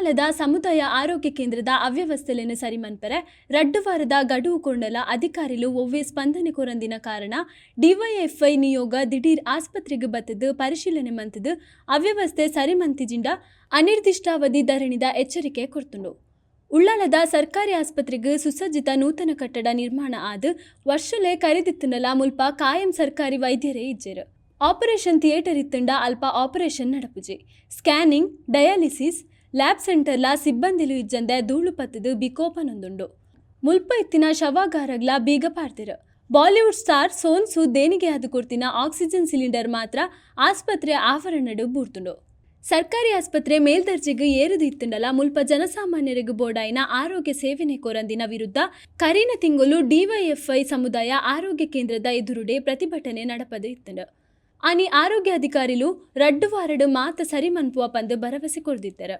ಉಳ್ಳಾಲದ ಸಮುದಾಯ ಆರೋಗ್ಯ ಕೇಂದ್ರದ ಅವ್ಯವಸ್ಥೆಲೆನ್ ಸರಿ ಮನ್ಪೆರೆ ರಡ್ಡ್ ವಾರದ ಗಡುವು ಕೊರ್ಂಡಲ ಅಧಿಕಾರಿಲು ಒವ್ವೇ ಸ್ಪಂದನೆ ಕೊರಂದಿನ ಕಾರಣ ಡಿವೈಎಫ್ಐ ನಿಯೋಗ ದಿಢೀರ್ ಆಸ್ಪತ್ರೆಗ್ ಬತ್ತ್ದ್ ಪರಿಶೀಲನೆ ಮನ್ತ್ದ್ ಅವ್ಯವಸ್ಥೆ ಸರಿ ಮನ್ತಿಜಿಂಡ ಅನಿರ್ದಿಷ್ಟಾವಧಿ ಧರಣಿದ ಎಚ್ಚರಿಕೆ ಕೊರ್ತುಂಡು. ಉಳ್ಳಾಲದ ಸರ್ಕಾರಿ ಆಸ್ಪತ್ರೆಗ್ ಸುಸಜ್ಜಿತ ನೂತನ ಕಟ್ಟಡ ನಿರ್ಮಾಣ ಆದ್ ವರ್ಷೊಲೇ ಕರಿದಿತ್ತ್ಂಡಲ ಮುಲ್ಪ ಕಾಯಂ ಸರ್ಕಾರಿ ವೈದ್ಯೆರೇ ಇಜ್ಜೆರ್. ಆಪರೇಷನ್ ಥಿಯೇಟರ್ ಇತ್ತ್ಂಡ ಅಲ್ಪ ಆಪರೇಷನ್ ನಡಪುಜಿ. ಸ್ಕ್ಯಾನಿಂಗ್, ಡಯಾಲಿಸಿಸ್, ಲ್ಯಾಬ್ ಸೆಂಟರ್ಲ ಸಿಬ್ಬಂದಿಲು ಇಜ್ಜಂದೆ ಧೂಳು ಪತ್ತ್ದ್ ಬಿಕೋ ಪನೊಂದುಂಡು. ಮುಲ್ಪ ಇತ್ತಿನ ಶವಾಗಾರಗ್ಲಾ ಬೀಗ ಪಾಡ್ದೆರ್. ಬಾಲಿವುಡ್ ಸ್ಟಾರ್ ಸೋನ್ ಸೂದ್ ದೇಣಿಗೆಯಾದ್ ಕೊರ್ತಿನ ಆಕ್ಸಿಜನ್ ಸಿಲಿಂಡರ್ ಮಾತ್ರ ಆಸ್ಪತ್ರೆ ಆವರಣಡ್ ಬೂರ್ದುಂಡು. ಸರ್ಕಾರಿ ಆಸ್ಪತ್ರೆ ಮೇಲ್ದರ್ಜೆಗ್ ಏರುದು ಇತ್ತ್ಂಡಲ ಮುಲ್ಪ ಜನಸಾಮಾನ್ಯೆರೆಗ್ ಬೋಡಾಯಿನ ಆರೋಗ್ಯ ಸೇವೆನೇ ಕೊರಂದಿನ ವಿರುದ್ಧ ಕರಿನ ತಿಂಗೊಲು ಡಿವೈಎಫ್ಐ ಸಮುದಾಯ ಆರೋಗ್ಯ ಕೇಂದ್ರದ ಎದುರುಡೇ ಪ್ರತಿಭಟನೆ ನಡಪದ್ ಇತ್ತ್ಂಡ್. ಆನಿ ಆರೋಗ್ಯಾಧಿಕಾರಿಲು ರಡ್ಡ್ ವಾರಡ್ ಮಾತ ಸರಿ ಮನ್ಪುವ ಪಂದ್ ಭರವಸೆ ಕೊರ್ದಿತ್ತೆರ್.